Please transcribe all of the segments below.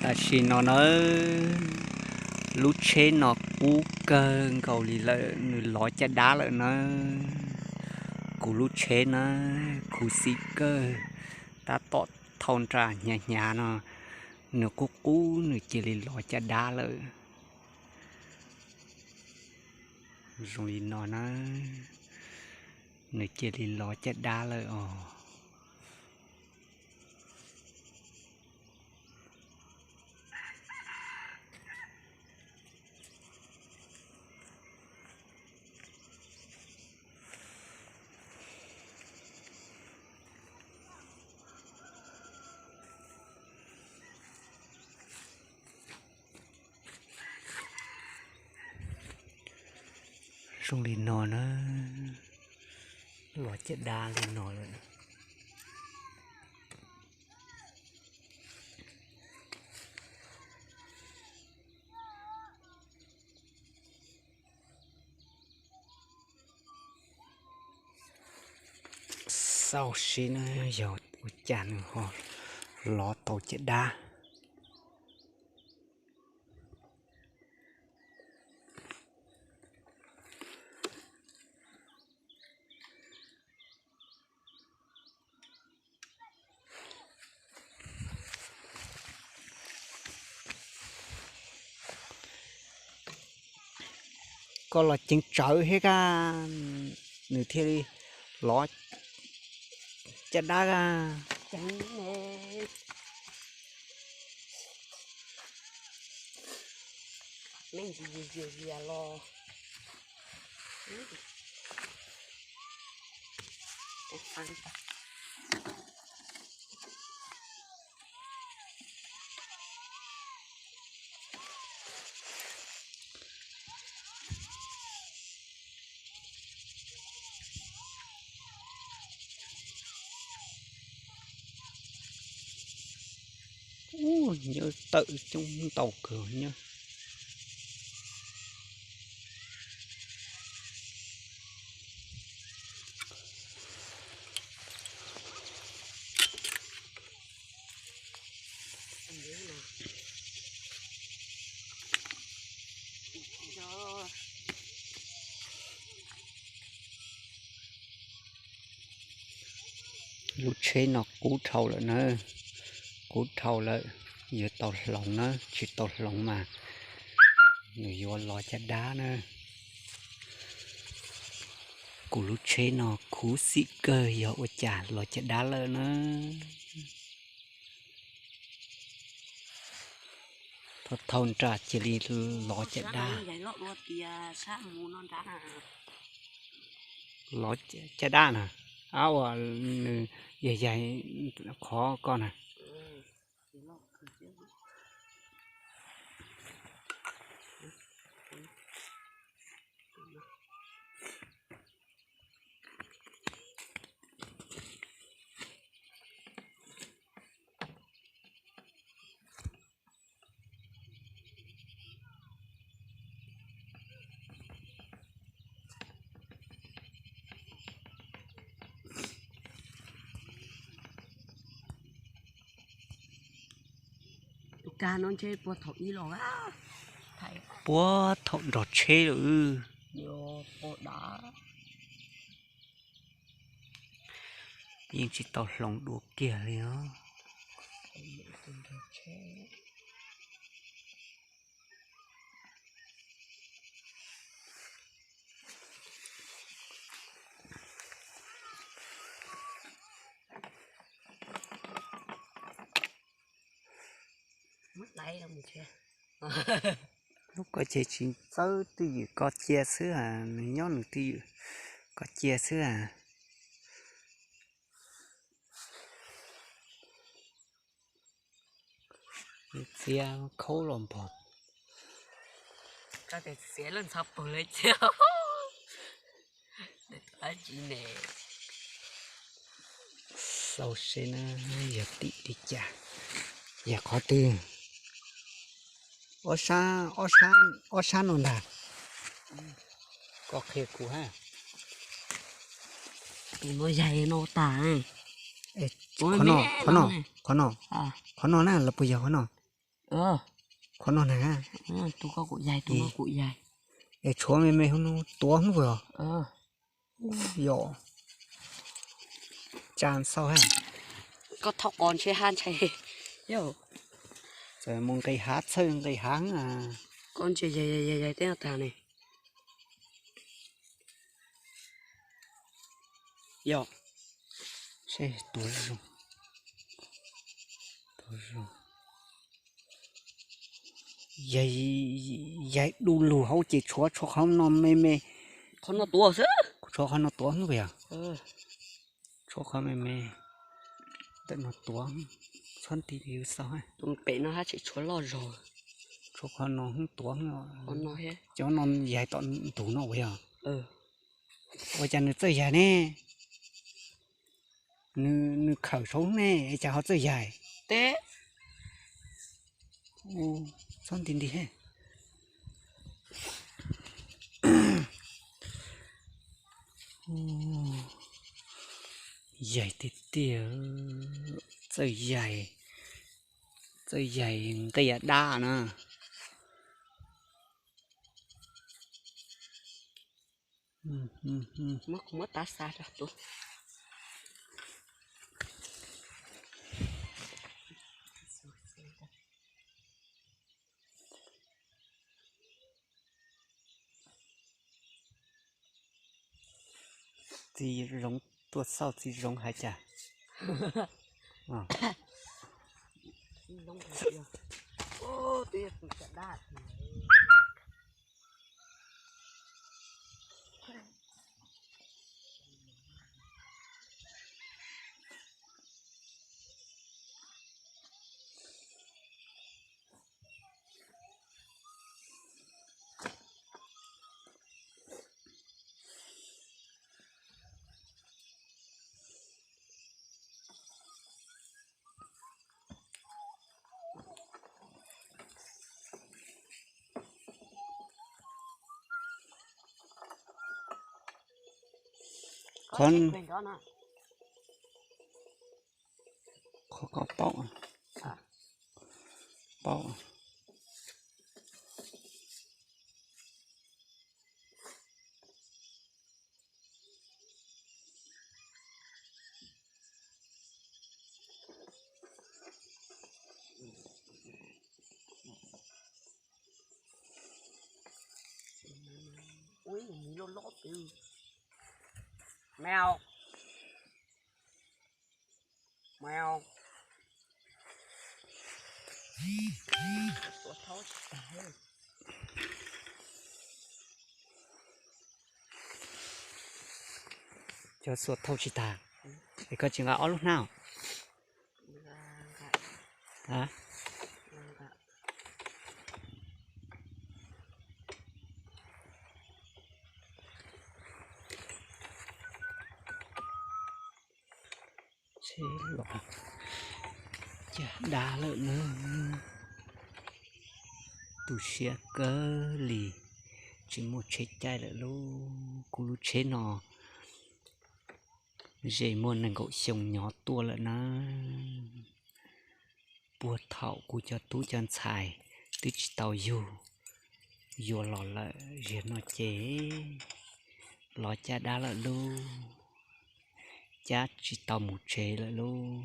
Tam sim no nawb, lub tsheb no kub kawg nkaus li lawm, nws lov caj dab lawm nawb. Kuv lub tsheb nawb, khuv xim kawg, tab tom thauj nra hnyav hnyav no, nws qub qub nws cia li lov caj dab lawm. Zoo li no na, nws cia li lov caj dab lawm os. Zoo li no na, lov caj dab li no lawm. Xauj seb na, yog ua cas nws ho lov tau caj dab. Koj los ceev tsawv thiab kab, nws thiaj li lov caj dab kab. Ub, nyob tawm coob ntau kawg nyob. Lub tsheb no qub dhau lawm na, qub dhau lawm, yuav tau hloov na, tsis tau hloov mas nws yuav lov caj dab na. Kuv lub tsheb no khuv xim kawg, yog ua cas lov caj dab lawm na. Thauj thauj nra cia li lov caj dab. Lov caj dab na, ab uas nws yaig yaig qhov koj na. Tus kag no ntshe puag thaum ib los, puag thaum nrog tsheb lawm. Yeej tsis tau hloov dua kiag li os. Lub ko ces tsis txawb twj ywm, ko cia xwb, nws nyob nws twj ywm, ko cia xwb. Txiav khaub los npog. Txiav lawm ntxhov pug lawm cia. Xauj seb na, yog tim li cas, yog qhov twg? Ob sab, ob sab no ntag. Koj qhia kuv hab. Tus no yaig no tas. Qhov no, qhov no, qhov no, qhov no na los puas yog qhov no? Qhov no na. Tus no kuj yaig, tus no kuj yaig. Es tshuav me me hauv no tuav hwv os. Yog tsa xauj ha. Koj thaub qos ntshe ha ntshai. Yog txawm mus nqis hav txhawj nqis hav. Koj ntsia yaig yaig yaig teb no tag ne. Yog seb tuav zoo, tuav zoo. Yaig du lug hauv ces tshuav tshuav qhov no me me. Qhov no tuav xwb, tshuav qhov no tuav xwb yog. Tshuav qhov me me ntawm no tuav, txhob nti li xauj. Tus pem no hab tseem tshuav loj zog. Tshuav qhov no tuav, cov no yaig tom ntug no ua yog. Ua cas nws txawj yaig ne? Nws khawm saud ne es cas ho txawj yaig? Teb. Txhob nti nti he. Yaig tiag tiag, txawj yaig, txawj yaig nqia dab na. Muab, kuv muab tav xa rau tus. Txiv zoov tuaj xauj txiv zoov hais cas. Qhov, qhov ko paub, paub. Ub, miv loj loj twg. Mèo. Mèo. Cov xuas thauj tsis tag. Es koj tsis nqa ob lub hnab? Tsheb los cag dab lawm na. Tu siab kawg li, tsis muaj tsheb caij lawm lauj. Kuv lub tsheb no ze muaj nees nkaum xyoo nyob tuaj lawm na. Puag thaum kuv cov tub cov ntxhais twb tsis tau yug, yuav los lawm, ziag no ces los caj dab lawm lauj, cab tsis tau mus tsev lawm lauj.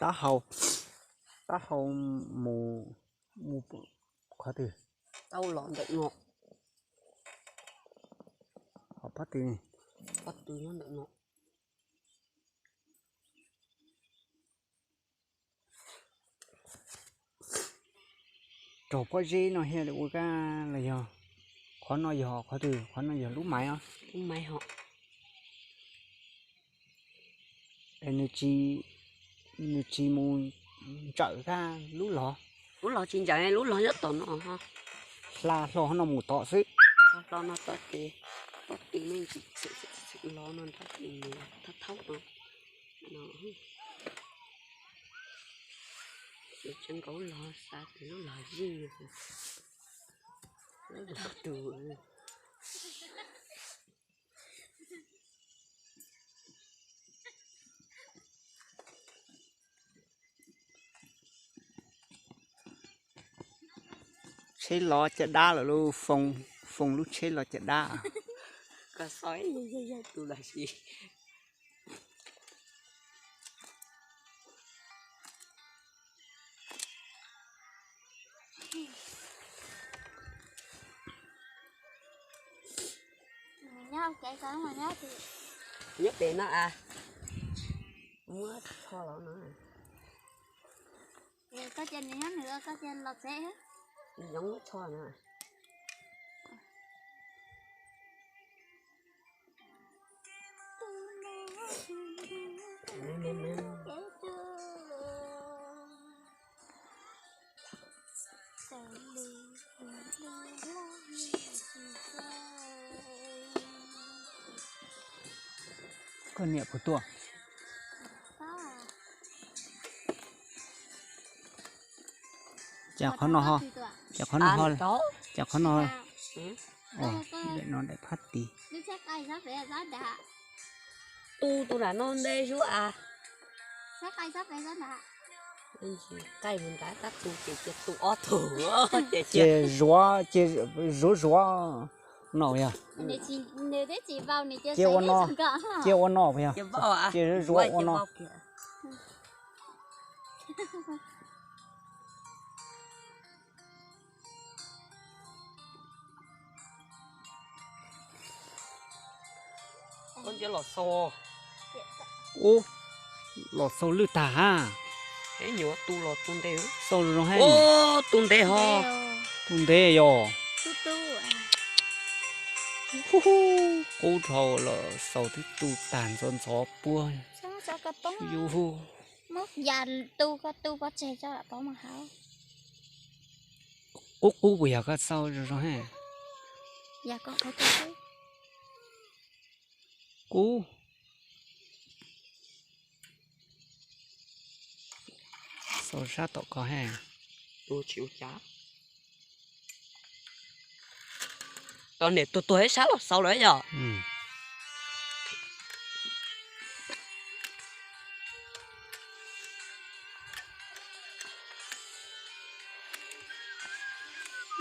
Taub hau, taub hau mus, mus qhov twg? Tau los ntawm no. Ho pob tw, pob tw nyob ntawm no. Raug pob zeb no thiaj li ua kab los yog? Qhov no yog qhov twg? Qhov no yog lub maiv os. Lub maiv hos. Es nws tsis, nws tsis mus ntsawm kab lub log? Lub log tsis ntsawm, lub log nyob tom no. Hla hlo no mus tom xwb. Hla hlo no tom ces pob tw me ntsis, log no nrog ces mus thaub thaub no. Tsev nkaub los xa tus lub los zij, lub los tus. Tsheb los caj dab lawm lauj, Foom, Foom lub tsheb los caj dab. Koj xav tus los sis. Nyob pem no a. Muab tsho los no. Koj cia nws nyob nws, koj cia los tsev. Nws nyob muab tsho no. Koj niam puas tuaj? Cas qhov no ho, cas qhov no ho, cas qhov no, daim no daim phab tid. Tu tus nram no nte zuj a. Qaij mus nrad tab tu ces cia tu ob tug. Ces zuav, ces zuav zuav no yog. Cia ua no, cia ua no yog. Ces zuav ua no. Ub, los xaus lwj tag ha. Nyuam tu los tu ntev. Xaus zoo ha. Tu ntev ho. Tu ntev yog. Qub dhau los xaus twb tu tag ntxov ntxov puag. Yus hu. Qub qub puas yog koj xaus zoo zoo ha. Qub. Xaus sab tom ko ha. Tau niam tuag tuag ib sab los xaus lawm yog.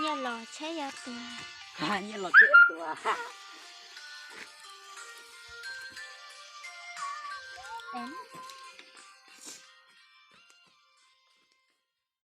Nyiaj los tsheb yuav tuag. Nyiaj los tsheb yuav tuag.